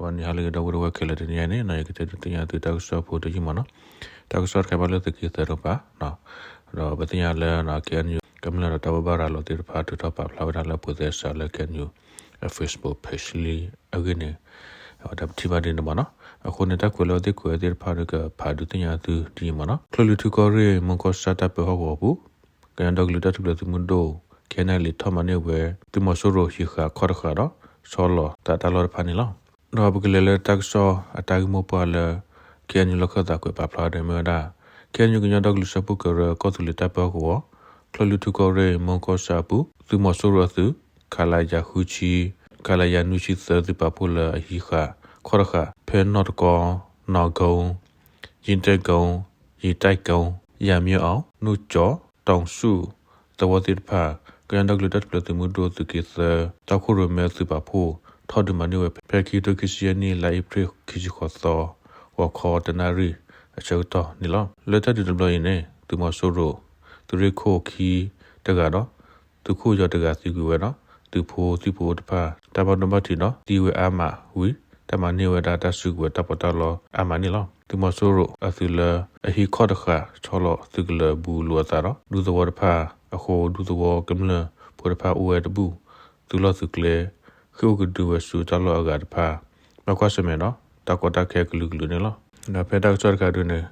ဂီၤနံၤဟါလၢအဂ့ၤ ဒီပုၢ်ဝဲၢ်ခဲလၢာ်, တနံၤအံၤန့ၣ် ယကတဲဒုးသ့ၣ်ညါသုတၢ်ကစီၣ်ဖိတယုၢ်မ့ၢ်နီၤ. တၢ်ကစီၣ်တခါဘၣ်လၢသုးက့သၢတကပၤ, ဒီးပသ့ၣ်ညါလၢ KNU ကမျၢၢ်ဒီးတၢ်ဘိးဘၣ်ရၤလီၤသ့ၣ်တဖၣ် ထုးထီၣ်ပာ်ဖျါဝဲဒၣ်လၢ ပှၤသဲစးလၢ KNU Facebook page လံအဂ့ၢ်န့ၣ် အဝဲဒၣ်ပထံၣ်ဘၣ်ဒ်န့ၣ်မ့ၢ်နီၤ. အဃိန့ၣ် တၢ်ကွဲးလၢအဝဲသ့ၣ်ကွဲးသ့ၣ်တဖၣ်ဒီး ကဖးဒုးသ့ၣ်ညါသုဒ်အံၤမ့ၢ်နီၤ. ချၢၣ်လွံၢ်ထူၣ်ကီၢ်ရ့ၣ် မူၤကီၢ်ဆၣ်တၢ်ပၢဟီၣ်ကဝီၤအပူၤ ကညီဒီကလုာ်တၢ်ထူၣ်ဖျဲးသုးမုၢ်ဒိၣ် KNLA ထီၣ်မၤန့ၢ်ဝဲ သုးမီၤစိရိၤဟံးဃာ်ခီၣ်တဃာ်ဒီး ဆီလီၤသးတၢ်လီၢ်တဖၣ်န့ၣ်လီၤ. ဒီးပကလဲၤလၢတၢ်ကစီၣ်အတၢ်ဂ့ၢ်မိၢ်ပှၢ်လၢ KNU လီၢ်ခၢၣ်သးကွဲးပာ်ဖျါဒီးမ့ၢ်ဝဲဒၣ် KNU ကညီဒီကလုာ်စၢဖှိၣ်ကရၢ ကီၢ်သူလ့ၤတၢ်ပၢဟီၣ်ကဝီၤ ချၢၣ်လွံၢ်ထူၣ်ကီၢ်ရ့ၣ် မူၤကီၢ်ဆၣ်အပူၤ သုးမီၤစိရိၤအသုး ခလရ ဃုဆံ ခလရ နွံဆံသၢ သုးပာ်ဖှိၣ်လၢအဟံးဃာ်ခီၣ်တဃာ် ဖဲနီၢ်တကီ နီၢ်ကိ ယံၤတဲၣ်ကိ ယံၤတဲၣ်ကိ ယၤမံအီၣ် နူၢ်ကၠီ တီၣ်ဆူၣ် သဝီသ့ၣ်တဖၣ် ကညီဒီကလုာ်တၢ်ထူၣ်ဖျဲးသုးမုၢ်ဒိၣ်သုးက့သၢ တီခိၣ်ရိၣ်မဲသုးပာ်ဖှိၣ် ထီၣ်ဒုးမၤန့ၢ်ဝဲ ဖဲခံကထိခံဆံယဲၢ်နံၣ် လါအ့ဖြ့ၣ်ခံဆံဃိးသီ ဂီၤခီတနၣ်ရံၣ်အဆၢကတီၢ်န့ၣ်လီၤ. လၢတၢ်ဒုးတဘျီအံၤန့ၣ် သုးမီၤစိရိၤ သုးရ့ၣ်ခိၣ်ခံတဂၤဒီး သုးခိၣ်ယီၤတဂၤသံကွံာ်ဝဲဒီး သုးဖိသံၣ်ဖိတဖၣ် တၢ်ဘၣ်ဒိဘၣ်ထံးဒီးသံဝဲအါမးဝံၤ တၢ်မၤန့ၢ်ဝဲဒၣ်တၢ်စုကဝဲၤတၢ်ပီးတၢ်လီအါမးန့ၣ်လီၤ. သုးမီၤစိရိၤအသုးလၢအဟံးခီၣ်တဃာ်ဆီလီၤသုးကလၢၤဘူးလိာ်အသးဒီး ဒူသဝီတဖၣ်အဃိ ဒူသဝီကမျၢၢ်ဖိတဖၣ်အိၣ်ဝဲတဘူၣ် သုးလီၢ်သုးကျဲ ဃ့ၢ်အိၣ်ကဒုဝဲဆူတၢ်လီၢ်အဂၤတဖၣ် ဘၣ်ကွၢ်ဆၢၣ်မဲာ်ဒီး တၢ်ကီတၢ်ခဲကလုာ်ကလုာ်န့ၣ်လီၤ. ဒီးဖဲတၢ်ကစီၣ်တခါဒုန့ၣ်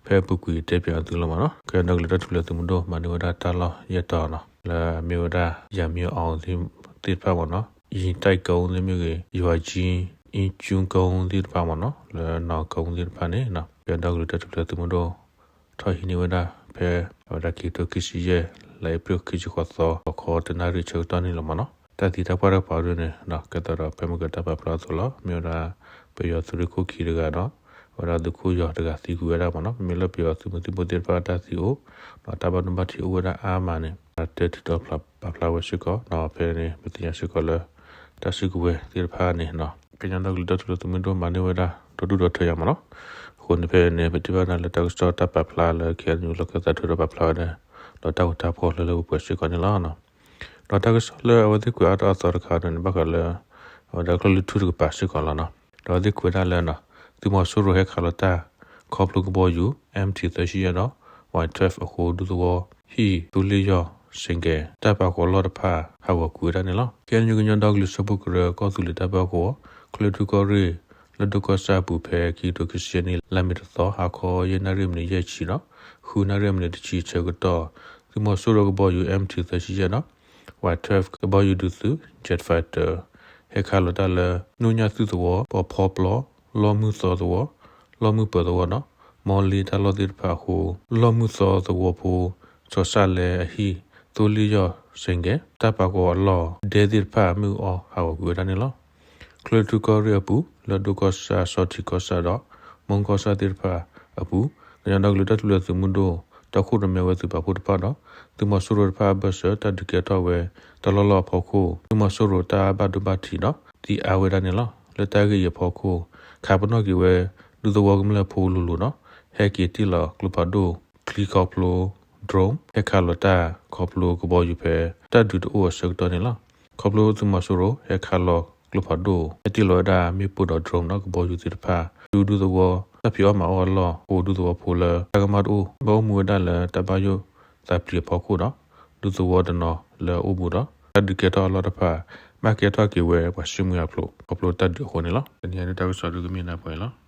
ဖဲအပူၤကွံာ်တဲပၠးသုလီၤမ့ၢ်နီၤ ကညီဒီကလုာ်တၢ်ထူၣ်ဖျဲးသုးမုၢ်ဒိၣ် မၤန့ၢ်ဝဲဒၣ်တၢ်လီၢ်ယဲၢ်တီၤနီၤ လၢအမ့ၢ်ဝဲဒၣ် ယၤမံအီၣ်သ့ၣ်တဖၣ်မ့ၢ်နီၤ ယံၤတဲၣ်ကိသ့ၣ်မ့ၢ်ဂ့ၤ ယွၤကံ အ့ၣ်ကၠူကိသ့ၣ်တဖၣ်မ့ၢ်နီၤ လၢနီၢ်ကိသ့ၣ်တဖၣ်န့ၣ် ကညီဒီကလုာ်တၢ်ထူၣ်ဖျဲးသုးမုၢ်ဒိၣ် ထီၣ်ဟံးန့ၢ်ဝဲဒၣ် ဖဲအဝဲဒၣ်ခံကထိခံဆံယဲၢ် လါအ့ဖြ့ၣ်ခံဆံဃိးသီ ဂီၤခီတနၣ်ရံၣ်ဆၢကတီၢ်န့ၣ်လီၤမ့ၢ်နီၤ. တၢ်သံတၢ်ပှၢ်တၢ်ပီဒုန့ၣ် ကဲသိးဒီးဖဲမုၢ်ကတၢၢ်ပာ်ဖျါအသိးလီၤ. မ့ၢ်ဝဲဒၣ် ပယီၤသုးရ့ၣ်ခိၣ်ခံတဂၤဒီး အဝဲဒၣ်သုးခိၣ်ယီၤတဂၤသံကွံာ်ဝဲဒၣ်မ့ၢ်နီၤ. မ့မ့ၢ်လၢပယီၤသုးမုၢ်သံၣ်ဘိသ့ၣ်တဖၣ်တၢ်သံအိၣ် ဒီးတၢ်ဘၣ်ဒိဘၣ်ထံးအိၣ်ဝဲဒၣ်အါမးန့ၣ် တၢ်တဲထုးထီၣ်ပာ်ဖျါဝဲစ့ၢ်ကီး ဒီးဖဲန့ၣ် ပသ့ၣ်ညါစ့ၢ်ကီးလၢ တၢ်စုကဝဲၤသ့ၣ်တဖၣ်န့ၣ် ကညီဒီကလုာ်တၢ်ထူၣ်ဖျဲးသုးမုၢ်ဒိၣ်မၤန့ၢ်ဝဲဒၣ် ဒီဒူၣ်ဒီထၢယၤမ့ၢ်နီၤ. အဃိန့ၣ်ဖဲန့ၣ် ပထံၣ်ဘၣ်ဒၣ်လၢတၢ်ကစီၣ်တၢ်ပာ်ဖျါလၢ KNU လီၢ်ခၢၣ်သးထုးထီၣ်ပာ်ဖျါဝဲဒၣ် ဒီးတၢ်ဂီၤတၢ်ဖီၣ်လၢလၢပှဲၤပှဲၤစ့ၢ်ကီးန့ၣ်လီၤ. ဒီးတၢ်ကစီၣ်လၢအဝဲသ့ၣ်ကွဲးအါထီၣ်အသီတခါန့ၣ် ဘၣ်ဃးလၢ အဝဲဒၣ်ချၢၣ်လွံၢ်ထူၣ်တကပၤစ့ၢ်ကီးလီၤနီၤ. ဒီးအဝဲသ့ၣ်ကွဲးဒၣ်လၢ သုးမီၤစိရိၤဟဲခးလီၤတၢ် ခီဖျိကဘီယူၤ MT သၢဆံယဲၢ်ဒီး Y twelve အဃိ ဒူသဝီဟံၣ် သိလ့ၣ်ယီၢ် စ့ၣ်ကဲၤ တၢ်ပာ်ကီၤလီၢ်တဖၣ် ဟးဂီၤကွံာ်ဝဲဒၣ်န့ၣ်လီၤ. KNU ကညီဒီကလုာ်စၢဖှိၣ်ကရၢ ကီၢ်သူလ့ၤတၢ်ပၢဟီၣ်ကဝီၤ ချၢၣ်လွံၢ်ထူၣ်ကီၢ်ရ့ၣ် လၢဒိၣ်ကီၢ်ဆၣ်အပူၤ ဖဲခံကထိခံဆံယဲၢ်နံၣ် လါမ့ၤတသီ ဟါခီယဲၢ်နၣ်ရံၣ်မံးနံးယဲၢ်ဆံဒီး ဃုနၣ်ရံၣ်မံးနံးတဆံဆၢကတီၢ် သုးမီၤစိရိၤကဘီယူၤ MT သၢဆံယဲၢ်ဒီး Y twelve ကဘီယူၤဒုးသုး jet fighter ဟဲခးလီၤတၢ်လၢ နူၣ်ညၣ်သုးသဝီ ပီၤဖီပျီ လီၢ်မုၢ်သီသဝီ လီၢ်မုၢ်ပၢၤသဝီဒီး မီလ့တၢ်လီၢ်သ့ၣ်တဖၣ်အဃိ လီၢ်မုၢ်သီသဝီဖိ စီၤစၣ်လဲအဟံၣ် သိလ့ၣ်ယီၢ်စ့ၣ်ကဲၤ တၢ်ပာ်ကီၤအလီၢ် ဒဲသ့ၣ်တဖၣ်မုၢ်အီၣ်ဟးဂီၤကွံာ်ဝဲဒၣ်န့ၣ်လီၤ. ချၢၣ်လွံၢ်ထူၣ်ကီၢ်ရ့ၣ်အပူၤ လၢဒိၣ်ကီၢ်ဆၣ် စီၤထံးကီၢ်ဆၣ်ဒီး မူကီၢ်ဆၣ်သ့ၣ်တဖၣ်အပူၤ ကညီဒီကလုာ်တၢ်ထူၣ်ဖျဲးသုးမုၢ်ဒိၣ် တီခိၣ်ရိၣ်မဲဝဲသုးပာ်ဖှိၣ်တဖၣ်ဒီး သုးမီၤစိရိၤတဖၣ်အဘၢၣ်စၢၤ တၢ်ဒုးကဲထီၣ်ဝဲ တလီၢ်လီၢ်အဖီခိၣ် သုးမီၤစိရိၤတၢ်ဘၣ်ဒိဘၣ်ထံးဒီး သံအါဝဲဒၣ်န့ၣ်လီၤ. လၢတၢ်ဂ့ၢ်အံၤအဖီခိၣ် ခးပနီၣ်က့ၤဝဲ ဒူသဝီကမျၢၢ်ဖိလိၤလိၤဒီး ဟဲက့ၤတ့ၢ်လီၤကျိဖးဒိၣ် ချံခီဖျိ drone ဟဲခးလီၤတၢ်ခီဖျိကဘီယူၤဖဲ တၢ်ဒုးတအိၣ်အဆၢကတီၢ်န့ၣ်လီၤ. ခီဖျိသုးမီၤစိရိၤ ဟဲခးလီၤကျိဖးဒိၣ် ဟဲတ့ၢ်လီၤဝဲဒၣ်မ့ၣ်ပိၢ်ဒီး drone ဒီးကဘီယူၤသ့ၣ်တဖၣ် ဒူဒူသဝီ တၢ်ဖံးအီၣ်မၤအီၣ်အလီၢ် အိၣ်ဒူသဝီဖိလၢတၢ်ကမၣ်တအိၣ် ဘၣ်အိၣ်မူဝဲဒၣ်လၢတၢ်ဘၣ်ယိၣ်သးပျံၤအဖီခိၣ်ဒီး ဒူသဝီတနီၤလၢအအိၣ်ဘူးဒီး တၢ်ဒုးကဲထီၣ်အလီၢ်တဖၣ် ဘၣ်ကဲထီၣ်က့ၤဝဲပှၤဃုမံၤအဖျိ ခီဖျိတၢ်ဒုးအဃိန့ၣ်လီၤ. တနံၤအံၤတၢ်ကစီၣ်ဒုကမ့ၢ်နၢ်ပှဲၤလီၤ.